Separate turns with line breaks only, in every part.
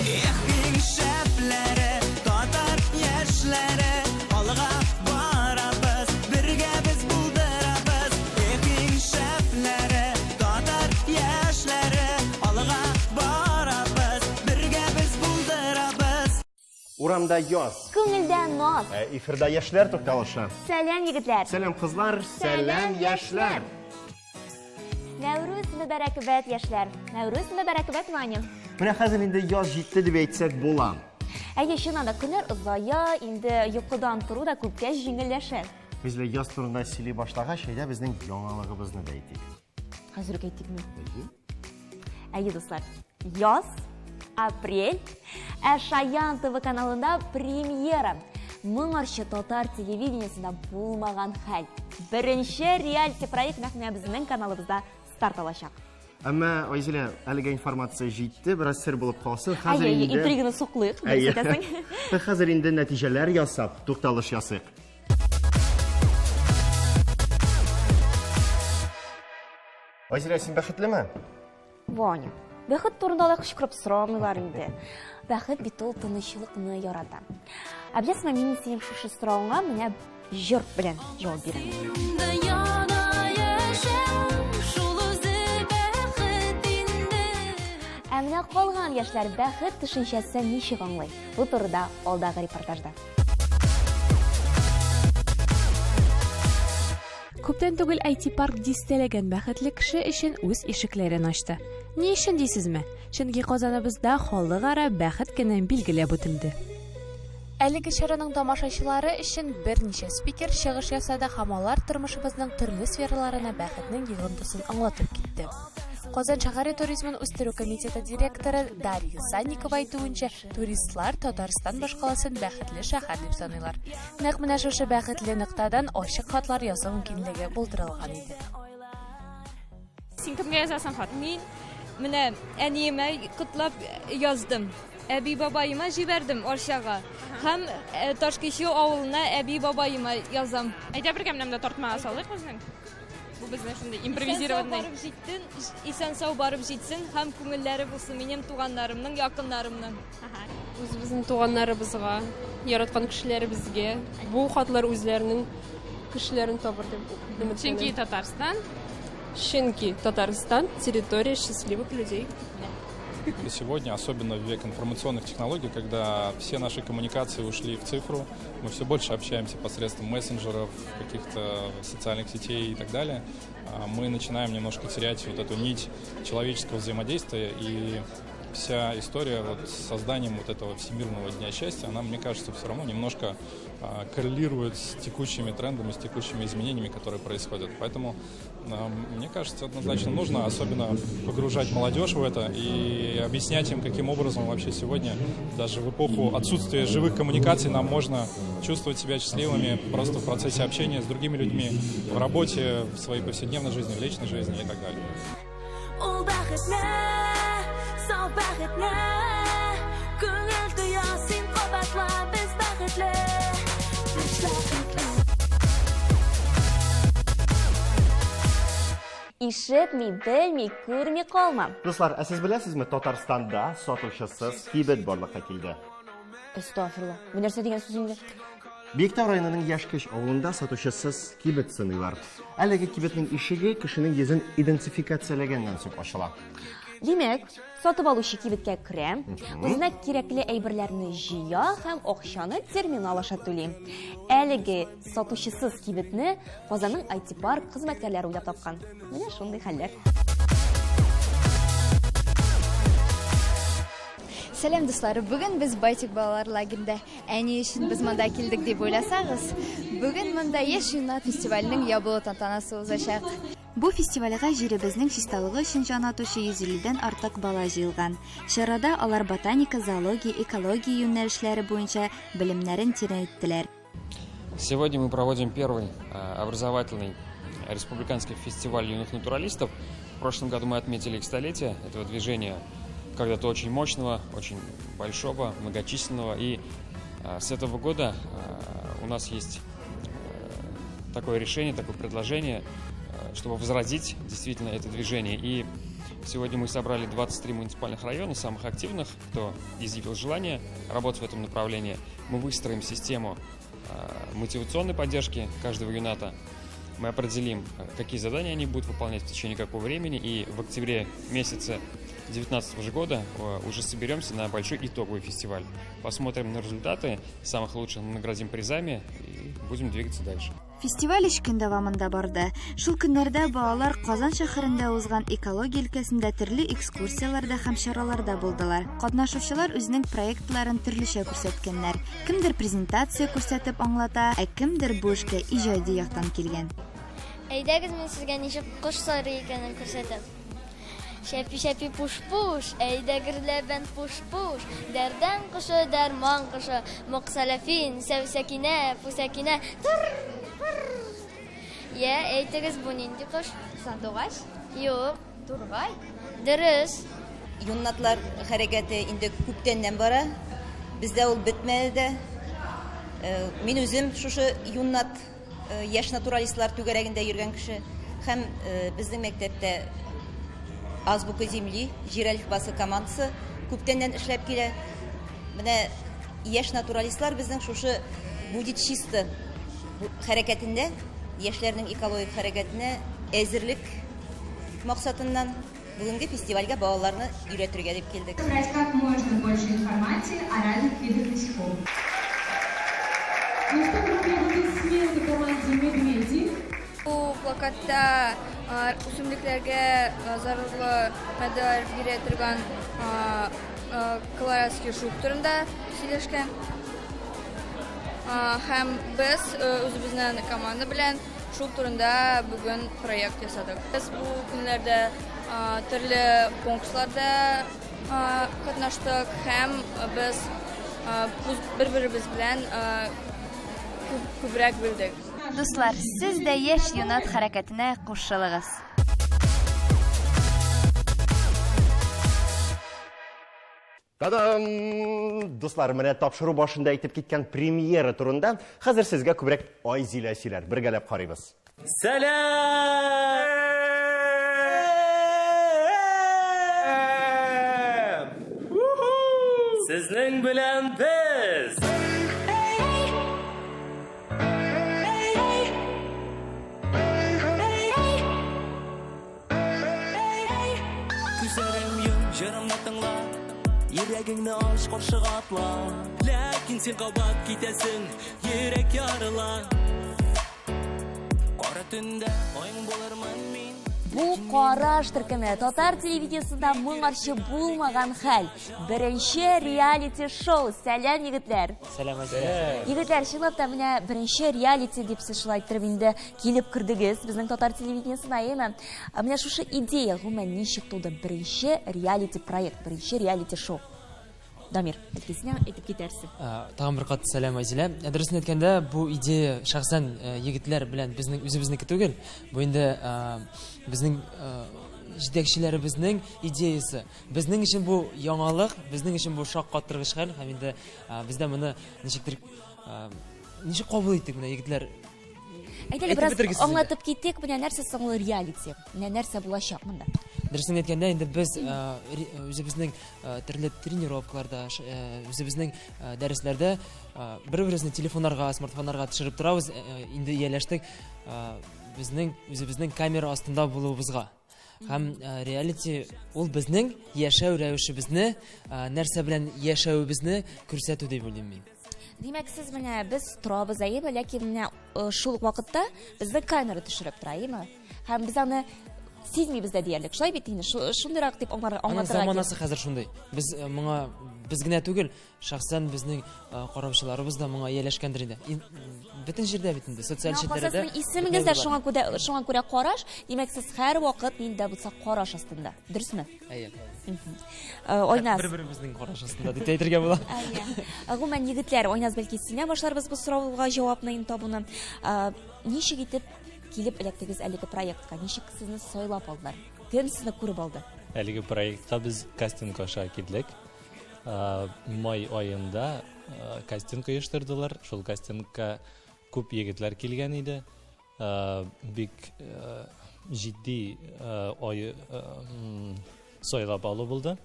Эх, иң шәпләре, татар яшьләре, алга барабыз, бергә без булдырабыз. Эх, иң шәпләре, татар яшьләре, алга барабыз, бергә без булдырабыз.
Урамда яз.
Күңелдә наз.
Ә эфирда яшьләр тукталышы.
Сәлам, егетләр.
Сәлам, кызлар. Сәлам, яшьләр.
Нәүрүз мөбарәкбәт, яшьләр. Нәүрүз мөбарәкбәт, Ваня.
Менә хәзер инде яз җитте дип әйтсәк була.
Әйе, чыннан да көннәр озая, инде йокыдан тору да күпкә җиңелләшә.
Без лә яз турында сөйли башлагач, әйдә безнең яңалыгыбызны да әйтик.
Хәзер үк әйтикме?
Әйе.
Әйе, дуслар. Яз, апрель, ә Шаян ТВ каналында премьера. Моңарчы татар телевидениесендә булмаган хәл. Беренче реалити проект нәкъ менә безнең каналыбызда старт алачак.
Әмма, Айзилә, әлегә информация җитте, бераз сер булып калсын. Хәзер
Әйе,
инде
интриганы суклыйк,
Әйе.
дөрес әйтәсең.
Хәзер инде нәтиҗәләр ясап, тукталыш ясыйк. Айзилә, син бәхетлеме?
Ваня, бәхет турында алай кычкырып сорамыйлар инде. Бәхет бит ул тынычлыкны ярата. Ә беләсеңме, мин синең шушы соравыңа менә җыр белән җавап бирәм. Ә менә калган яшьләр бәхет төшенчәсен ничек аңлый? Бу турыда алдагы репортажда.
Күптән түгел IT-парк дистәләгән бәхетле кеше өчен үз ишекләрен ачты. Ни өчен дисезме? Чөнки Казаныбызда халыкара бәхет көне билгеләп үтелде. Әлеге чараның тамашачылары өчен берничә спикер чыгыш ясады һәм алар тормышыбызның төрле сфераларына бәхетнең йогынтысын аңлатып китте. Казан шәһәре туризмын үстерү комитеты директоры Дарья Санникова әйтүенчә, Туристлар Татарстан башкаласын бәхетле шәһәр дип саныйлар. Нәкъ менә шушы бәхетле ноктадан ачык хатлар язу мөмкинлеге булдырылган иде.
Син кемгә язасың хат?
Мин менә әниемә котлап яздым. Әби бабаема җибәрдем Арчага. Һәм э, Ташкичү авылына әби бабаема язам.
Әйдә бергә менә монда тартма салыйк безнең. Бу безнең шундый импровизированный.
Исән-сау барып җиттен, исән-сау барып җитсен һәм күңелләре булсын минем туганнарымның, якыннарымның.
Үзебезнең туганнарыбызга, яраткан кешеләребезгә бу хатлар үзләренең кешеләрен табыр дип өметләнәм.
Чөнки Татарстан.
Чөнки Татарстан территория счастливых людей.
Сегодня, особенно в век информационных технологий, когда все наши коммуникации ушли в цифру, мы все больше общаемся посредством мессенджеров, каких-то социальных сетей и так далее, мы начинаем немножко терять вот эту нить человеческого взаимодействия, и вся история вот с созданием вот этого Всемирного дня счастья, она, мне кажется, все равно немножко коррелирует с текущими трендами, с текущими изменениями, которые происходят. Поэтому, мне кажется, однозначно нужно особенно погружать молодежь в это и объяснять им, каким образом вообще сегодня, даже в эпоху отсутствия живых коммуникаций, нам можно чувствовать себя счастливыми просто в процессе общения с другими людьми, в работе, в своей повседневной жизни, в личной жизни и так далее.
Ул бәхетле, саф бәхетле, күңел тоя, син кабатла, без бәхетле, без бәхетле.
Ишетми, белми, күрми калма.
Дуслар, ә сез беләсезме, Татарстанда сатучысыз кибет барлыкка килде.
Әстәгъфирулла. Бу нәрсә дигән сүз инде?
Биектау районының Яшькеч авылында сатучысыз кибет сыныйлар. Әлеге кибетнең ишеге кешенең йөзен идентификацияләгәннән соң ачыла.
Димәк, сатып алучы кибеткә керә, үзенә кирәкле әйберләрне җыя һәм акчаны терминал аша түли. Әлеге сатучысыз кибетне Казанның IT-парк хезмәткәрләре уйлап тапкан. Менә шундый хәлләр.
Сәлам, дуслар! Бүген без Байтик балалар лагеренда. Ә ни өчен без монда килдек дип уйласагыз, бүген монда Яшь юннат фестиваленең ябылу тантанасы узачак.
Бу фестивальгә җиребезнең чисталыгы өчен җан атучы 150 дән артык бала җыелган. Чарада алар ботаника, зоология, экология юнәлешләре буенча белемнәрен тирәнәйттеләр.
Сегодня мы проводим первый э, образовательный республиканский фестиваль юных натуралистов. В прошлом году мы отметили их столетие этого движения, когда-то очень мощного, очень большого, многочисленного. И э, с этого года э, у нас есть такое решение, такое предложение, чтобы возродить действительно это движение. И Сегодня мы собрали 23 муниципальных района, самых активных, кто изъявил желание работать в этом направлении. Мы выстроим систему мотивационной поддержки каждого юната. Мы определим, какие задания они будут выполнять в течение какого времени, и в октябре месяце 2019 же года уже соберемся на большой итоговый фестиваль. Посмотрим на результаты, самых лучших наградим призами и будем двигаться дальше.
Фестиваль өч көн дәвамында барды. Шул көннәрдә балалар Казан шәһәрендә узган экология өлкәсендә төрле экскурсияләрдә һәм чараларда булдылар. Катнашучылар үзенең проектларын төрлечә күрсәткәннәр. Кемдер презентация күрсәтеп аңлата, ә кемдер бу эшкә иҗади яктан килгән.
Әйдәгез, мин сезгә ничек кош сайрый икәнен күрсәтәм. Шәпи-шәпи пуш-пуш, әйдә гөрләбән пуш-пуш, Дәрдән кошы, дәрман кошы, Моксаләфин, сәүсәкинә, пүсәкинә, тыр-пыр. Йә, әйтегез, бу нинди кош?
Сандугач?
Юк.
Тургай?
Дөрес.
Юннатлар хәрәкәте инде күптәннән бара. Бездә ул бетмәде дә. Мин үзем шушы юннат яшь натуралистлар түгәрәгендә йөргән кеше һәм безнең мәктәптә Азбука земли җир әлифбасы командасы күптәннән эшләп килә. Менә яшь натуралистлар безнең шушы Будет чисто хәрәкәтендә, яшьләрнең экологик хәрәкәтенә әзерлек максатыннан бүгенге фестивальгә балаларны өйрәтергә дип килдек.
Собрать как можно больше информации о разных видах насекомых. Ну что, аплодисменты команде «Медведи».
Бу плакатта үсемлекләргә зарурлы матдәләр бирә торган колорадский жук турында сөйләшкән. Һәм без үзебезнең команда белән шул турында бүген проект ясадык. Без бу көннәрдә төрле конкурсларда катнаштык һәм без бер-беребез белән күбрәк белдек.
Дуслар, сез дә Яшь юнат хәрәкәтенә кушылыгыз!
Та-дам! Дуслар, менә тапшыру башында әйтеп киткән премьера турында хәзер сезгә күбрәк Айзилә сөйләр. Бергәләп карыйбыз.
Сәлам! Сезнең белән без! Күзләрем йом, җырымны тыңла, Йөрәгеңне ач, каршыга атла. Ләкин син кабат китәсең, йөрәк ярыла. Кара төндә аең булырмын мин.
Бу караш төркеме татар телевидениесында моңарчы булмаган хәл. Беренче реалити шоу. Сәлам, егетләр.
Сәлам, Азия.
Егетләр, чынлап та менә беренче реалити дип сез шулай иттереп инде килеп кердегез безнең татар телевидениесына, әйеме? Ә менә шушы идея гомумән ничек туды? Беренче реалити проект, беренче реалити шоу. Дамир, бәлки син әйтеп китәрсең.
Тагын бер кат сәлам, Айзилә. Дөресен әйткәндә, бу идея шәхсән егетләр белән безнең үзебезнеке түгел. Бу инде безнең җитәкчеләребезнең идеясы. Безнең өчен бу яңалык, безнең өчен бу шаккаттыргыч хәл һәм инде без дә моны ничектер ничек кабул иттек менә егетләр.
Әйдә әле бераз аңлатып китик, менә нәрсә соң ул реалити? Менә нәрсә булачак монда?
Дөресен әйткәндә, инде без үзебезнең төрле тренировкаларда, үзебезнең дәресләрдә бер-беребезне телефоннарга, смартфоннарга төшереп торабыз, инде ияләштек безнең үзебезнең камера астында булуыбызга. Һәм реалити ул безнең яшәү рәвешебезне, нәрсә белән яшәвебезне күрсәтү дип уйлыйм мин.
Димәк, сез менә без торабыз, әйеме, ләкин менә шул ук вакытта безне камера төшереп тора, әйеме? Һәм без аны сизмибез дә диярлек. Шулай бит инде, шундыйрак дип аңларга
Аның
аңлатырга
заманасы хәзер шундый. Без моңа без генә түгел, шәхсән безнең караучыларыбыз да моңа ияләшкәндер инде. Бөтен җирдә бит инде, социаль челтәрләрдә.
Сезнең исемегез дә шуңа күрә, шуңа күрә караш. Димәк, сез һәрвакыт нинди дә булса караш астында. Дөресме?
Әйе.
Айназ.
Бер-беребезнең караш астында дип әйтергә була.
Әйе. Гомумән, егетләр, Айназ, бәлки синнән башларбыз бу сорауга җавапны инде табуны. Ничек итеп килеп эләктегез әлеге проектка? Ничек сезне сайлап алдылар? Кем сезне күреп алды?
Әлеге проектка без кастинг аша килдек. Май аенда кастинг оештырдылар. Шул кастингка күп егетләр килгән иде. Бик җитди ай сайлап алу булды.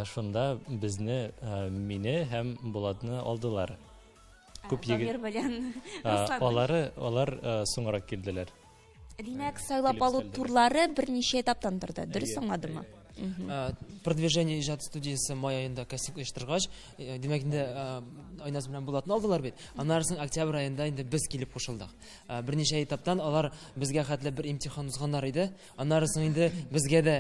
Шунда безне, мине һәм Булатны алдылар.
Күп егет. Дамир белән Руслан.
Алары, алар соңрак килделәр.
Димәк, сайлап алу турлары берничә этаптан торды. Дөрес аңладыммы?
Продвижение иҗат студиясе май аенда кастинг оештыргач, димәк инде Айназ белән Булатны алдылар бит. Аннары соң октябрь аенда инде без килеп кушылдык. Берничә этаптан алар безгә хәтле бер имтихан узганнар иде. Аннары соң инде безгә дә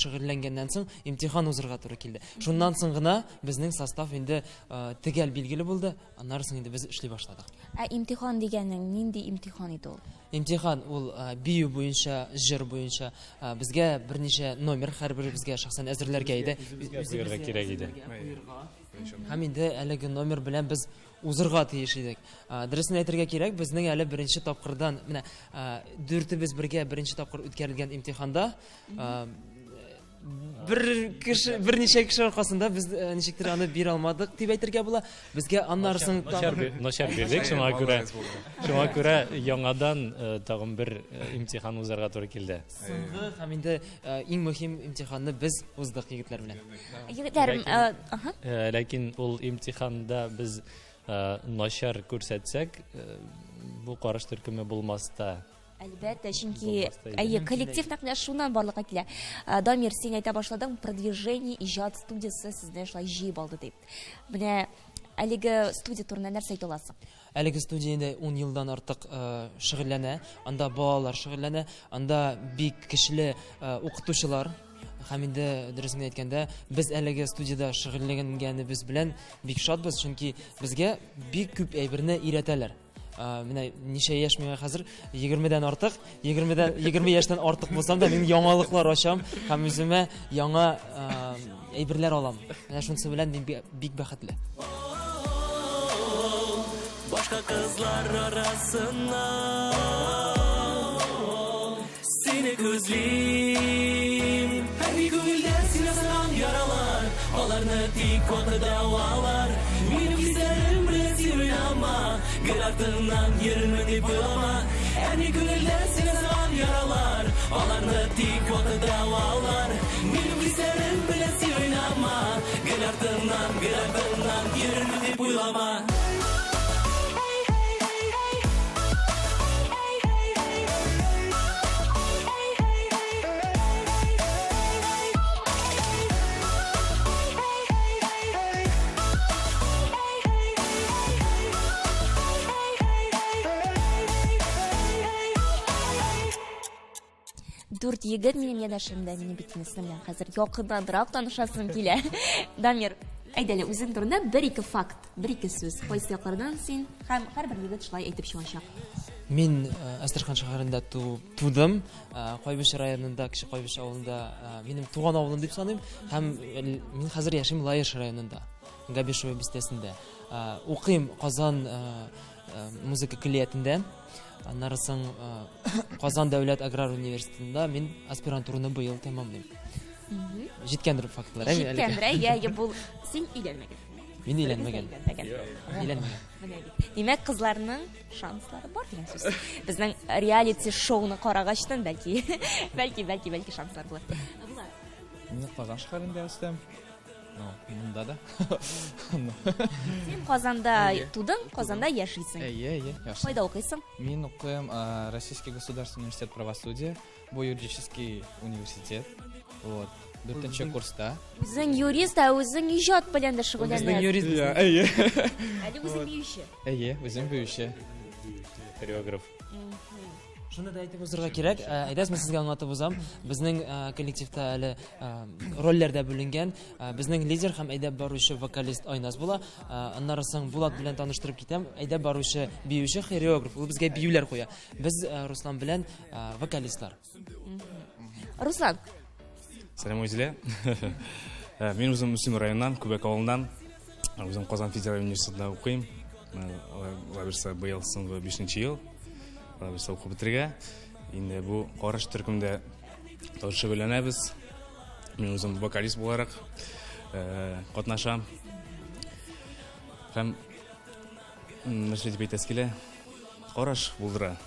шөгыльләнгәннән соң имтихан узырга туры килде. Шуннан соң гына безнең состав инде төгәл билгеле булды. Аннары соң инде без эшли башладык.
Ә имтихан дигәнең нинди имтихан иде ул?
Имтихан ул бию буенча, җыр буенча. Безгә берничә номер һәрберебезгә шәхсән әзерләргә иде.
Үзебезгә кирәк иде.
Һәм инде әлеге номер белән без узырга тиеш идек. Дөресен әйтергә кирәк, безнең әле беренче тапкырдан, менә дүртебез бергә беренче тапкыр үткәрелгән имтиханда бер кеше, берничә кеше аркасында без э, ничектер аны бирә алмадык дип әйтергә була. Безгә аннарысын
начар бирдек, шуңа күрә шуңа күрә яңадан э, тагын бер э, имтихан узарга туры килде.
Соңгы һәм инде иң мөһим имтиханны без уздык егетләр белән.
Егетләр,
аһа. Ләкин ул имтиханда без начар күрсәтсәк, бу караш төркеме булмас та.
Әлбәттә, чөнки әйе, коллектив нәкъ менә шуннан барлыкка килә. Дамир, син әйтә башладың, продвижение иҗат студиясе сезне шулай җыеп алды дип. Менә әлеге студия турында нәрсә әйтә аласың?
Әлеге студия инде 10 елдан артык шөгыльләнә. Анда балалар шөгыльләнә, анда бик көчле укытучылар. Һәм инде дөресен генә әйткәндә, без әлеге студиядә шөгыльләнгәнебез белән бик шатбыз, чөнки безгә бик күп әйберне өйрәтәләр. Менә ничә яшь миңа хәзер? 20-дән артык. 20-дән 20 яшьтән артык булсам да, мин яңалыклар ачам һәм үземә яңа әйберләр алам. Менә шунысы белән мин бик бәхетле.
Башка кызлар арасыннан сине күзлим. Һәр күңелдә син ясаган яралар, аларны тик вакыт дәвалар. Минем хисләрем белән син уйнама, гел артыңнан йөрермен дип уйлама. Әни күңелдә син ясаган яралар, аларны тик вакыт дәвалар. Минем хисләрем белән син уйнама, гел артыңнан, гел артыңнан йөрермен дип уйлама.
Дүрт егет минем янәшәмдә, минем бит инде белән хәзер якыннанрак танышасым килә. Дамир, әйдә әле үзең турында бер-ике факт, бер-ике сүз. Кайсы яклардан син? Һәм һәрбер егет шулай әйтеп чыгачак.
Мин э, Әстерхан шәһәрендә тудым. Э, Кайбыч районында, Кече Кайбыч авылында э, минем туган авылым дип саныйм. Һәм мин хәзер яшим Лаеш районында, Габишево бистәсендә. Укыйм Казан музыка көллиятендә. Аннары соң Казан дәүләт аграр университетында мин аспирантураны быел тәмамлыйм. Җиткәндер фактлар,
әйе? Җиткәндер, әйе, әйе, бул. Син өйләнмәгән.
Мин өйләнмәгән. Өйләнмәгән.
Менә бит. Димәк, кызларның шанслары бар дигән сүз. Безнең реалити шоуны карагачтан бәлки, бәлки, бәлки, бәлки шанслар булыр.
Булат. Мин Казан шәһәрендә үстем. Ну, монда да.
Син Казанда тудың, Казанда яшисең.
Әйе, әйе,
яшим. Кайда укыйсың?
Мин укыйм Российский государственный университет правосудия. Бу юридический университет. Вот. Дүртенче курста.
Үзең юрист, ә үзең иҗат белән дә шөгыльләнәсең.
Безнең юрист.
Әйе.
Әле үзең биюче.
Әйе, үзем биюче.
Хореограф.
Шуны да әйтеп узырга кирәк, э, әйдәгез мин сезгә аңлатып узам. Безнең э, коллективта әле э, рольләр дә бүленгән. Безнең лидер һәм әйдәп баручы вокалист Айназ була. Аннары соң Булат белән таныштырып китәм. Әйдәп баручы биюче хореограф. Ул безгә биюләр куя. Без Руслан белән вокалистлар.
Руслан.
Сәлам Айзилә. Мин үзем Мөслим районыннан, Күбәк авылыннан. Үзем Казан федераль университетында укыйм. Алла бирсә, быел соңгы 5 ел. Алла бирсә, укып бетерергә. Инде бу карыш төркемдә тоже шөгыльләнәбез. Мин үзем вокалист буларак катнашам. Һәм нәрсә дип әйтәсе килә? Караш булдыра.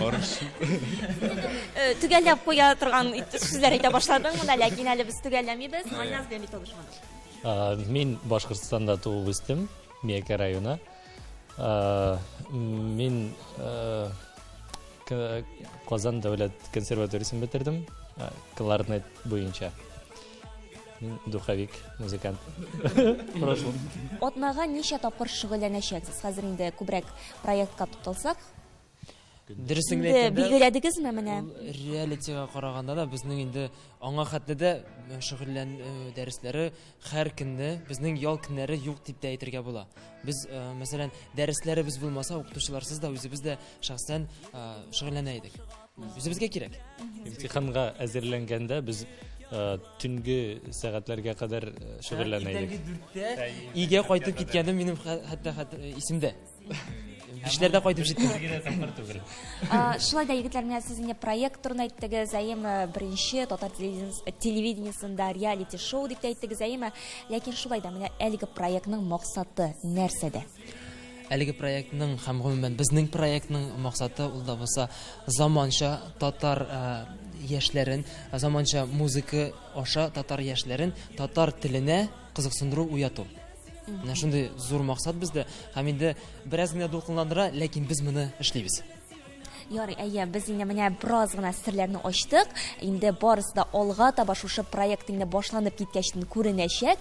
Арыш.
Э, төгәлләп куя торган сүзләр әйтә башладың монда, ләкин әле без төгәлләмибез. Айназ белән бит танышмадык.
Мин Башкортстанда туып үстем, Миякә районы. Мин Казан дәүләт консерваториясен бетердем, кларнет буенча. Мин духовик, музыкант. Прошлом.
Атнага ничә тапкыр шөгыльләнәчәксез? Хәзер инде күбрәк проектка тукталсак.
Дөресен
Инде
генә әйткәндә,
билгеләдегезме менә?
ул реалитига караганда да безнең инде аңа хәтле дә шөгыльлән дәресләре һәр көнне, безнең ял көннәре юк дип тә әйтергә була. Без, мәсәлән, дәресләребез булмаса, укытучыларсыз да үзебез дә шәхсән шөгыльләнә идек. Үзебезгә кирәк.
Имтиханга әзерләнгәндә без төнге сәгатьләргә кадәр шөгыльләнә идек.
Иртәнге дүрттә өйгә кайтып киткәнем минем хәтта исемдә. Бишләрдә кайтып җиттем.
Бер генә тапкыр түгел.
Шулай да, егетләр, менә сез инде проект турында әйттегез, әйеме, беренче татар телевидениесендә реалити-шоу дип тә әйттегез, әйеме? Ләкин шулай да менә әлеге проектның максаты нәрсәдә?
Әлеге проектның һәм гомумән безнең проектның максаты ул да булса заманча татар яшьләрен, заманча музыка аша татар яшьләрен татар теленә кызыксындыру уяту. Менә шундый зур максат бездә һәм инде бераз генә дулкынландыра, ләкин без моны эшлибез.
Ярый, әйе, без инде менә бераз гына серләрне ачтык. Инде барысы да алга таба шушы проект инде башланып киткәч күренәчәк.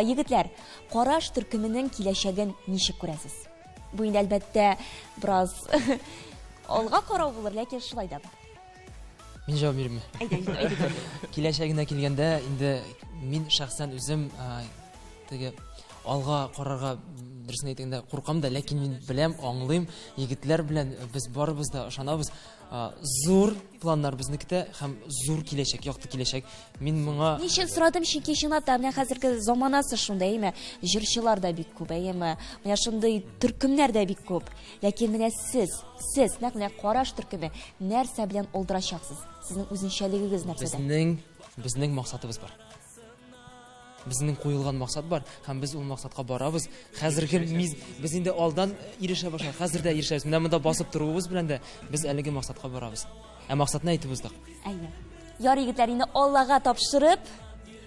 Егетләр, Караш төркеменең киләчәген ничек күрәсез? Бу инде әлбәттә бераз алга карау булыр, ләкин шулай да.
Мин җавап биримме?
Әйдә, әйдә.
Киләчәгенә килгәндә, инде мин шәхсән үзем теге алга карарга дөресен әйткәндә куркам да, ләкин мин беләм, аңлыйм, егетләр белән без барыбыз да ышанабыз. Зур планнар безне көтә һәм зур киләчәк, якты киләчәк. Мин моңа
Ни өчен сорадым, чөнки чынлап та менә хәзерге заманасы шундый, әйеме? Җырчылар да бик күп, әйеме? Менә шундый төркемнәр дә бик күп. Ләкин менә сез, сез, нәкъ менә Караш төркеме нәрсә белән алдырачаксыз? Сезнең үзенчәлегегез нәрсәдә?
Безнең, безнең максатыбыз бар. Безнең куелган максат бар һәм без ул максатка барабыз. Хәзерге миз, без инде алдан ирешә башладык, хәзер дә ирешәбез. Менә монда басып торуыбыз белән дә без әлеге максатка барабыз. Ә максатны әйтеп уздык.
Әйе. Ярый, егетләр, инде Аллага тапшырып,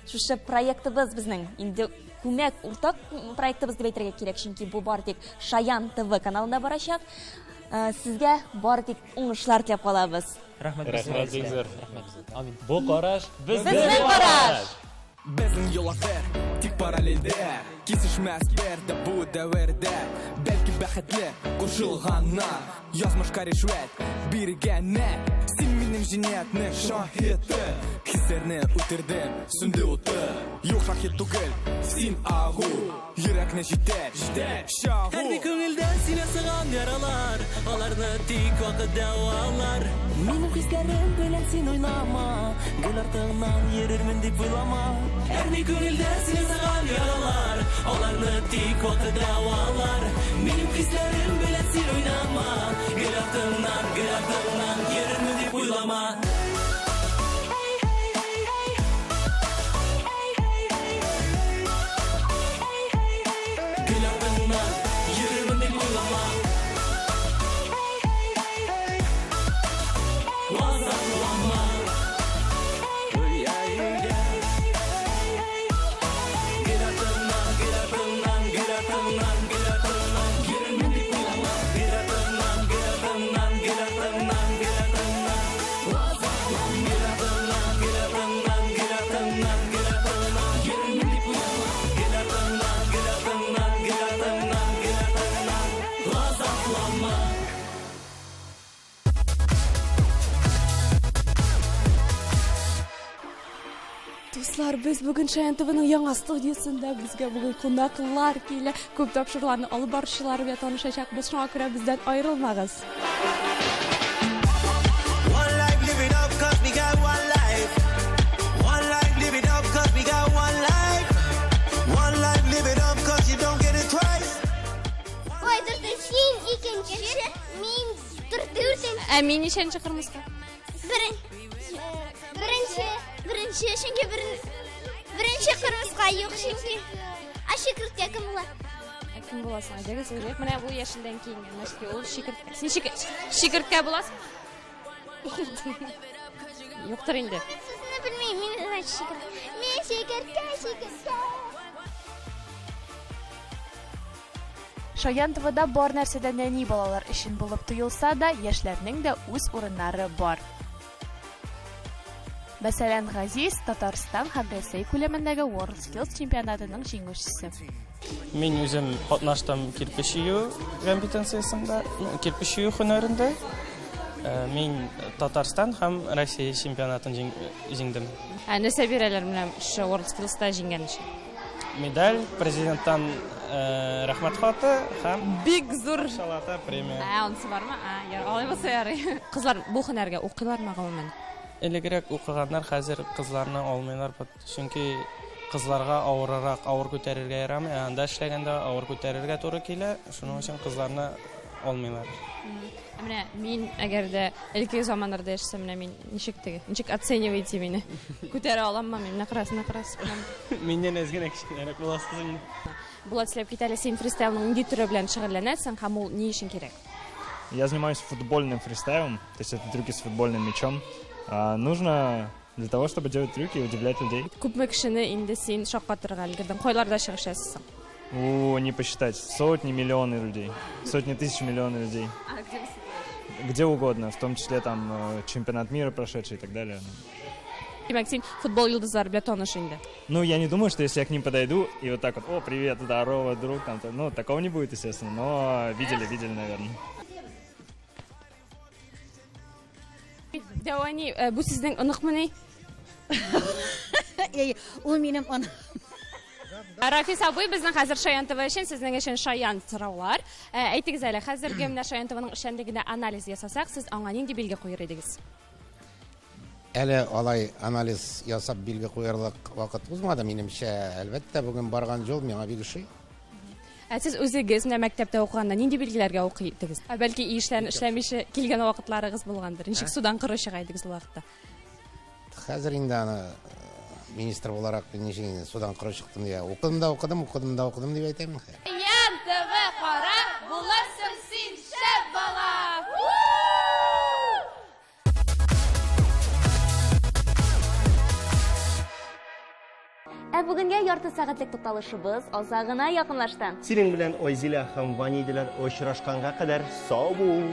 шушы проектыбыз безнең инде күмәк уртак проектыбыз дип әйтергә кирәк, чөнки бу бары тик Шаян ТВ каналында барачак. Э, сезгә бары тик уңышлар теләп калабыз.
Рәхмәт.
Рәхмәт, бик зур.
Рәхмәт. Амин.
Бу караш
безнең караш.
Безнең юллар бер, тик параллельдә Кисешмәс бер дә бу дәвердә Бәлки бәхетле кушылганнар Язмышка ришвәт биргәннәр Син минем җинаятьнең шаһиты Хисләрне үтердем, сүнде уты Юк шаһит түгел, син агу Йөрәкне җитәр, җитәр, чагу
Һәрбер күңелдә син ясаган яралар, аларны тик вакыт дәвалар. Минем хисләрем белән син уйнама, гел артыңнан йөрермен дип уйлама. Әрни күңелдә син ясаган яралар, аларны тик вакыт дәвалар. Минем хисләрем белән син уйнама, гел артыңнан, гел артыңнан йөрермен дип уйлама. Гел артыңнан йөрермен дип уйлама. Газапланма. Гел артыңнан, гел артыңнан, гел артыңнан, гел артыңнан йөрермен дип уйлама. Гел артыңнан, гел артыңнан, гел артыңнан, гел артыңнан. Газапланма. Гел артыңнан, гел артыңнан, гел артыңнан, гел артыңнан йөрермен дип уйлама. Гел артыңнан, гел артыңнан, гел артыңнан, гел артыңнан. Газапланма.
Дуслар, без бүген Шаян ТВның яңа студиясендә, безгә бүген кунаклар килә. Күп тапшыруларны алып баручылар белән танышачакбыз. Шуңа күрә бездән аерылмагыз.
One life, live it up, cause we got one life. One life, live it up, cause we got one life. One life, live it up, cause you don't get it twice.
Ой, дүртенче, икенче, мин дүртенче.
Ә мин ничәнче кырмыска?
Беренче, беренче, чөнки беренче кырмыска юк, чөнки. Ә чикерткә кем була?
Кем буласың? Әйдәгез, уйлыйк. Менә бу яшелдән киенгән мәшки, ул чикерткә. Син чикерткә буласыңмы? Юктыр инде.
Сүзне белмим, мин значит чикерткә. Мин чикерткә, чикерткә.
Шаян ТВда бар нәрсә дә нәни балалар өчен булып тоелса да, яшьләрнең дә үз урыннары бар. Мәсәлән, Газиз, Татарстан һәм Рәсәй күләмендәге WorldSkills чемпионатының җиңүчесе.
Мин үзем катнаштым кирпеч өю компетенциясендә, кирпеч өю һөнәрендә. Э, мин Татарстан һәм Россия чемпионатын җиңдем.
Ә нәрсә бирәләр менә шушы WorldSkills'та җиңгән өчен?
Медаль, президенттан э, рәхмәт хаты һәм
бик зур
акчалата премия.
Ә, анысы бармы? Ә, яр, алай булса ярый. Кызлар бу һөнәргә укыйлармы гомумән?
Элегрәк укыганнар, хәзер кызларны алмыйлар, чөнки кызларга авыррак, авыр күтәрергә ярамый, ә анда эшләгәндә авыр күтәрергә туры килә, шуның өчен кызларны алмыйлар.
Ә менә мин, әгәр дә элеккеге заманнарда яшәсәм, менә мин ничек теге, ничек оцениваете мине? Күтәрә аламмы мин? Менә карас, менә карас.
Миннән әз генә кечкенәрәк буласыз инде.
Булат, сөйләп кит әле, син фристайлның нинди төре белән шөгыльләнәсең һәм ул ни өчен кирәк?
Я занимаюсь футбольным фристайлом, то есть это трюки с футбольным мячом. А, нужно для того, чтобы делать трюки и удивлять людей.
Күпме кешене инде син шаккатырырга өлгердең? Кайларда чыгыш ясыйсың?
О, не посчитать. Сотни, миллионы людей. Сотни тысяч, миллионы людей.
А где выступаешь?
Где угодно, в том числе там э, чемпионат мира прошедший и так далее.
Димәк, син футбол йолдызлары белән таныш инде.
Ну, я не думаю, что если я к ним подойду и вот так вот, о, привет, здорово, друг, там, то, ну, такого не будет, естественно, но видели, видели, наверное.
Дәү әни, э, бу сезнең оныкмыни?
Әй, ул минем оныгым.
Рафис абый, безнең хәзер Шаян ТВ өчен, сезнең өчен шаян сораулар. Э, әйтегез әле, хәзерге менә Шаян ТВның эшчәнлегенә анализ ясасак, сез аңа нинди билге куер идегез?
Әле алай анализ ясап билге куярлык вакыт узмады, минемчә, әлбәттә, бүген барган юл миңа бик ошый.
Ә сез үзегез менә мәктәптә укыганда нинди билгеләргә укый идегез? Ә бәлки өй эшләрен эшләмичә килгән вакытларыгыз булгандыр. Ничек судан коры чыга идегез ул вакытта?
Хәзер инде аны министр буларак мин ничек инде судан коры чыктым дия. Укыдым да укыдым, укыдым да укыдым дип әйтәм хәзер.
Ян ТВ кара, булырсың син шәп бала!
Ә бүгенгә ярты сәгатьлек тукталышыбыз азагына якынлашты.
Синең белән Айзилә һәм Ваниделәр очрашканга кадәр сау бул!